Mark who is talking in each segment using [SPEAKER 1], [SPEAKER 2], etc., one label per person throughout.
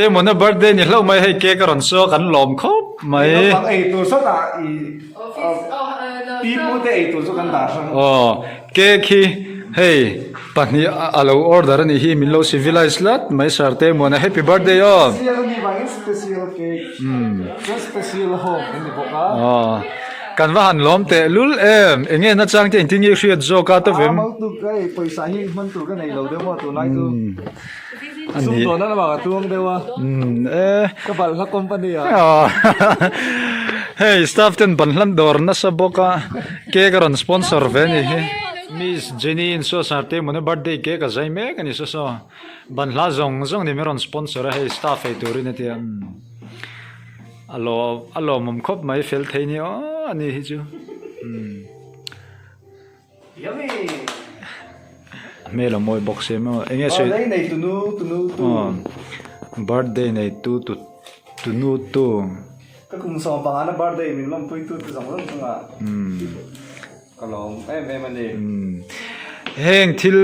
[SPEAKER 1] Mawna birthday ni hlauh mai hei cake a rawn saw kan lawm khawp mai.
[SPEAKER 2] Naupang ei tur sawtah i pi pu te ei tur chu kan dah hrang.
[SPEAKER 1] Aw cake hi hei pahnih a lo order a nih hi min lo civilize tlat mai sir te Mawna happy birthday aw.
[SPEAKER 2] Special a nih vangin special cake chuan special home an ni bawk a.
[SPEAKER 1] Aw kan va han lawm teh lul em eng nge nachang te engtin nge i hriat zawk a tawp em.
[SPEAKER 2] A mal tuk hei pawisa hi hman tur ka nei lo deuh maw tunlai chu.
[SPEAKER 1] Ani.
[SPEAKER 2] Sumdawnna lamah ka tuang deuh a.
[SPEAKER 1] Umm e.
[SPEAKER 2] Ka balhla company ah.
[SPEAKER 1] Hei staff ten banhla dawr nasa bawk a cake a rawn sponsor ve ni hi. Miss Jenny in saw sar te mawna birthday cake a zai mek a ni saw saw. Banhla zawng zawng ni min rawn sponsor a hei staff ei turin a tia. A lawm a lawmawm khawp mai fel thei ni aw ani hi chu. Umm. Hmel a mawi bawk si maw eng nge sawi
[SPEAKER 2] Birthday nei tunu tunu tu
[SPEAKER 1] Birthday nei tu tu tunu tu
[SPEAKER 2] Ka kum sawm pangana birthday min lawmpui tu te zawng zawng chungah ka lawm em em a ni.
[SPEAKER 1] Heng thil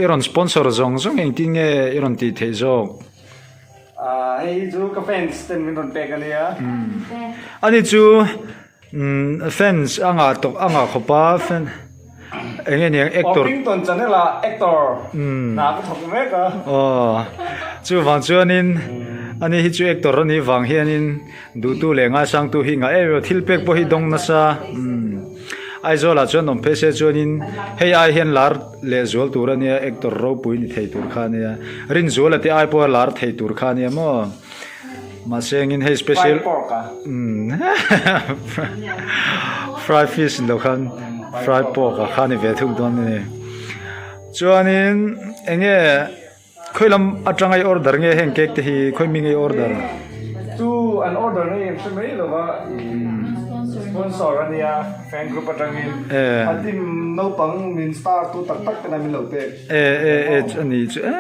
[SPEAKER 1] i rawn sponsor zawng zawng engtin nge i rawn tih theih zawk?
[SPEAKER 2] Hei hi chu ka fans ten min rawn pek a nia.
[SPEAKER 1] Ani chu Fans a ngah tawk a ngah khawp a fan eng nge niang actor
[SPEAKER 2] Orpington channel ah actor hna ka thawk mek a.
[SPEAKER 1] Aw chuvang chuanin ani hi chu actor a nih vang hianin duhtu leh ngaisangtu hi ngah em em a thil pek pawh hi dawng nasa Aizawl ah chuan awm phei se chuanin hei ai hian lar leh zual tur a nia actor ropui ni thei tur kha a nia Rinzuala te ai pawha lar thei tur kha a nia maw. Mahse engin hei special
[SPEAKER 2] Fry pork a.
[SPEAKER 1] Fry fish ni lo khan fry pork a kha ni ve thung dawn a ni. Chuanin enge khawi lam atanga i order nge heng cake te hi khawi mi nge i order?
[SPEAKER 2] Chu an order nge em hre mai lova sponsor a nia fan group atangin a team naupang min star tu tak tak ten a min lo pek.
[SPEAKER 1] E e e a ni chu e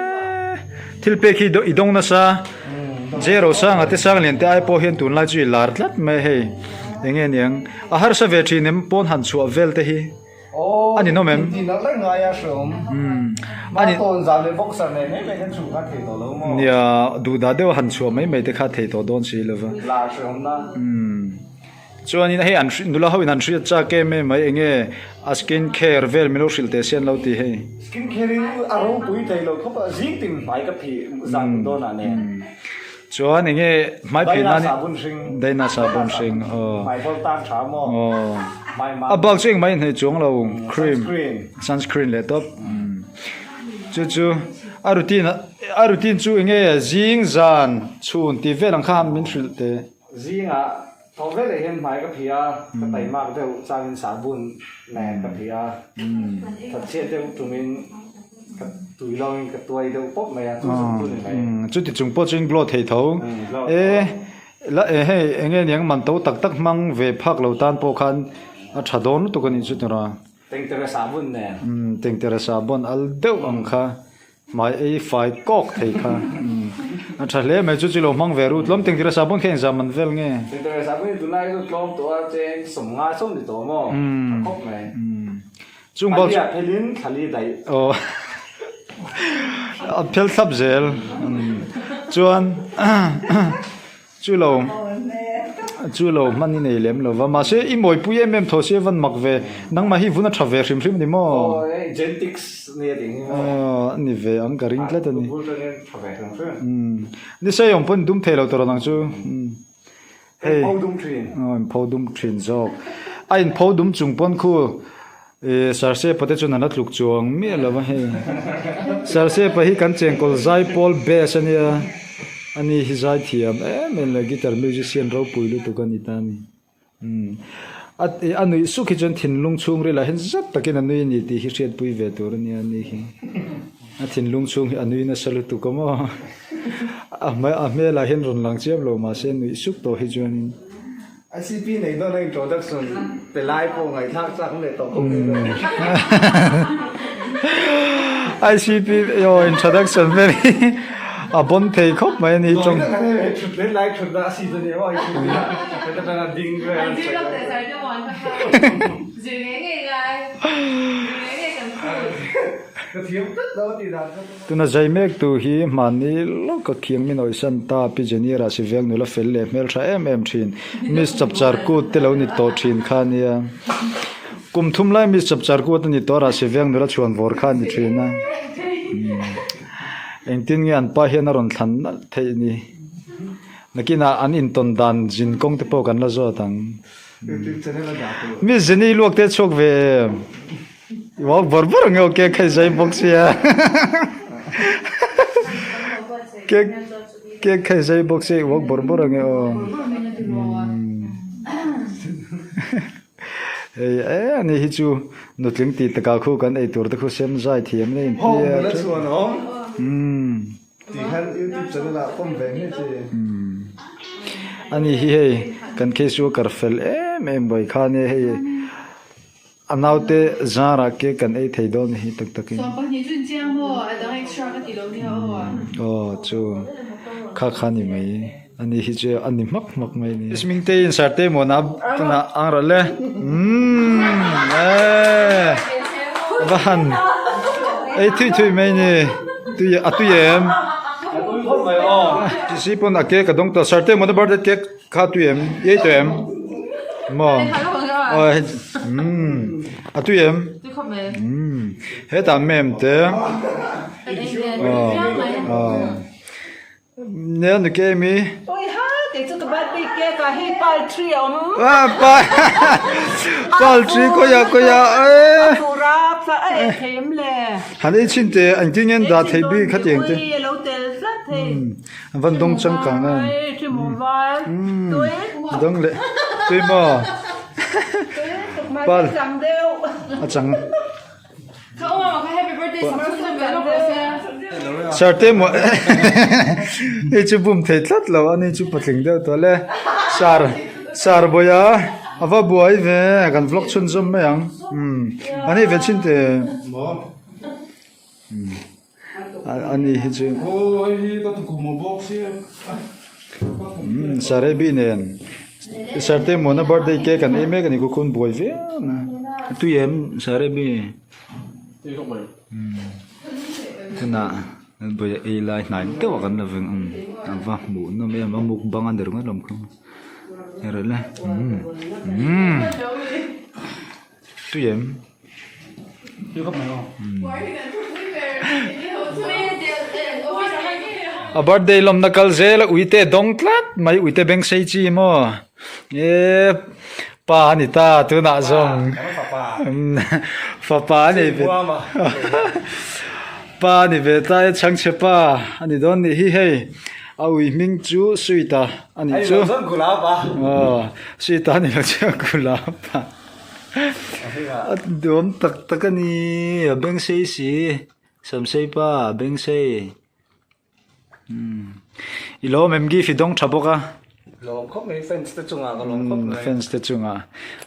[SPEAKER 1] thil pek hi i dawng nasa. Zero sanga te sang lian te ai pawh hian tunlai chu i lar tlat mai hei eng nge niang a harsa ve thin em pawn han chhuah vel te hi a ni nawm em nia duhdah deuh a han chhuah mai mai te kha thei tawh dawn si lova Chuanin hei an nula ho in an hriat chak em em mai enge a skin care vel milo hrilh teh se an lo ti hei.
[SPEAKER 2] Skin care in a ropui thei lo khawp a zing tin hmai ka phih zan dawn ah nen.
[SPEAKER 1] Chuan enge hmai phih nan
[SPEAKER 2] Daina sabun hring.
[SPEAKER 1] Daina sabun hring aw.
[SPEAKER 2] Hmai bawlh tan tha maw.
[SPEAKER 1] Aw.
[SPEAKER 2] Hmai mam.
[SPEAKER 1] A bak chu engmah in hnaih chuang lo cream.
[SPEAKER 2] Sunscreen.
[SPEAKER 1] Sunscreen leh tawp. Chu chu a routine a routine chu enge zing zan chhun tih vel ang kha min hrilh teh.
[SPEAKER 2] Zingah tho ve leh hian hmai ka phih a, ka taimak deuh changin sahbun nen ka phih a, thatchhiat deuh tumin ka tui lawngin ka tuai deuh pawp mai a, chu zawng chu ni mai.
[SPEAKER 1] Chuti chung pawh chuan glow thei tho. E la e hei eng nge niang man to tak tak hmang ve phak lo tan pawh khan a tha dawn lutuk a nih chu tura.
[SPEAKER 2] Tengtere sahbun nen.
[SPEAKER 1] Tengtere sahbun al deuh ang kha. Hmai ei fai kawk thei kha a tha hle mai chu chu lo hmang ve ru tlawm tengtira sabun kha engzah man vel nge.
[SPEAKER 2] Tengtira sabun hi tunlai chu tlawm tawh a cheng sawmnga sawm ni tawh maw tha khawp mai.
[SPEAKER 1] Chung bawk
[SPEAKER 2] chu. A phelin thlali daih.
[SPEAKER 1] Aw a phel thlap zel chuan Chu lo chu lo hman i nei lem lo va mahse i mawipui em em tho si a van mak ve nangmah hi vun a tha ve hrim hrim a ni maw?
[SPEAKER 2] Aw hei genetics nia tih hi maw?
[SPEAKER 1] Aw a ni ve ang ka ring tlat a ni.
[SPEAKER 2] Bul tangin tha ve hrim hrim.
[SPEAKER 1] Umm ni sei awm pawn dum thei lo tur ang chu umm hei
[SPEAKER 2] Inpho dum thin.
[SPEAKER 1] Aw inpho dum thin zawk a inpho dum chung pawn khu ih Sarsepa te chuan an la tluk chuang miah lo va hei Sarsepa hi kan chengkawl zaipawl best a nia ani hi zai thiam em em leh guitar musician ropui lutuk a ni ta a ni umm a a nuih suk hi chuan thinlung chhungril ah hian zat takin a nui a ni tih hi hriatpui ve tur a nia ani hi a thinlung chhung hi a nui nasa lutuk a maw a a hmelah hian rawn lang chiam lo mahse nuih suk tawh hi chuanin.
[SPEAKER 2] ICP nei dawn a introduction pe lai pawh ngaihthlak chak leh tawh khawp mai lo.
[SPEAKER 1] ICP aw introduction vel hi a bon thei khawp mai a ni tawng.
[SPEAKER 2] Dawi tak a thut leh lai thut na a si chu ni maw ICP a heta tanga ding vel an sawi lai. Ka thiam tlat lo a tih dan kha.
[SPEAKER 1] Tuna zai mek tu hi hmanni lawk a khiang min awihsan ta Pi Jenny Rasi veng nula fel leh hmel tha em em thin Miss Chapchar Kut te lo ni tawh thin kha a nia. Kum thum lai Miss Chapchar Kut a ni tawh Rasi veng nula chhuan vawr kha a ni thin a. Engtin nge an pa hian a rawn thlan nalh theih ni. Nakinah an intawn dan zin kawng te pawh kan la zawt ang. Miss Jenny luak te chhuak ve em? I walk bawr bawr ang e aw cake kha i zai bawk sia cake cake kha i zai bawk sia i walk bawr bawr ang e aw hei e ani hi chu nutling tih takah khu kan ei tur te khu sem zai thiam na in tia umm. Ani hi hei kan case worker fel em em mai kha ania hei a naute zarah cake kan ei thei dawn hi tak takin aw chu kha kha ni mai ani hi chu a ni hmak hmak mai a ni. Hmingte in sarte maw na tunah ang rawh le umm eee va han ei thui thui mai ni tui a tui em si pawn a cake a dawng tawh sarte maw na birthday cake kha tui em i ei tawh em maw aw umm a tui em umm hetah mem te aw aw. Nia ni ke mi.
[SPEAKER 3] Oi ha kei chu ka birthday cake ah hei pal tree a awm.
[SPEAKER 1] Ah pal pal tree kawia kawia e.
[SPEAKER 3] A tura pla a ei thei em le.
[SPEAKER 1] Han ei chin te an tin ngen dah thei bik kha tiang te.
[SPEAKER 3] Oi a lo tel tlat thei.
[SPEAKER 1] An van dawng changkang em.
[SPEAKER 3] Ai thi mu vai. Tui.
[SPEAKER 1] Dawng leh tui maw.
[SPEAKER 3] Tui tuk mai a chang deuh.
[SPEAKER 1] A chang. Sarte maw hei chu bum thei tlat lo a ni chu patling deuh tawh le sar sar bawih a a va buai ve kan vlog chhunzawm mai ang umm a ni ve chin teh a ni hi chu umm sarebi nen sarte mawna birthday cake an ei mek a ni ku khawn buai viau na tui em sarebi umm tunah buai ei lai hnai deuh ah kan la veng ang a va hmuh nawm em a mukbang a ni ringawt lo kha hei le umm umm. Tui em? A birthday lawmna kal zel a uite dawng tlat mai uite beng sei chi maw e pa a ni ta tunah zawng fapa a nei ve pa a ni ve ta e chhangchhe pa a ni dawn nih hi hei a ui hming chu sweet a a nih chu aw sweet a ni lo chu gulab a. A duam tak tak a ni a beng sei si samsei pa a beng sei umm i lawm em gift i dawng tha bawk a
[SPEAKER 2] lawm khawp mai fans te chungah ka lawm khawp mai
[SPEAKER 1] fans te chungah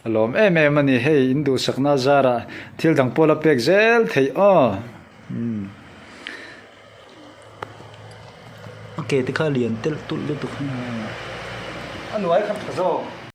[SPEAKER 1] a lawm em em a ni hei in duhsakna zarah thil dang pawh la pek zel theih aw umm a ke te kha lian telh tulh lutuk
[SPEAKER 2] a nuai khat tha zawk.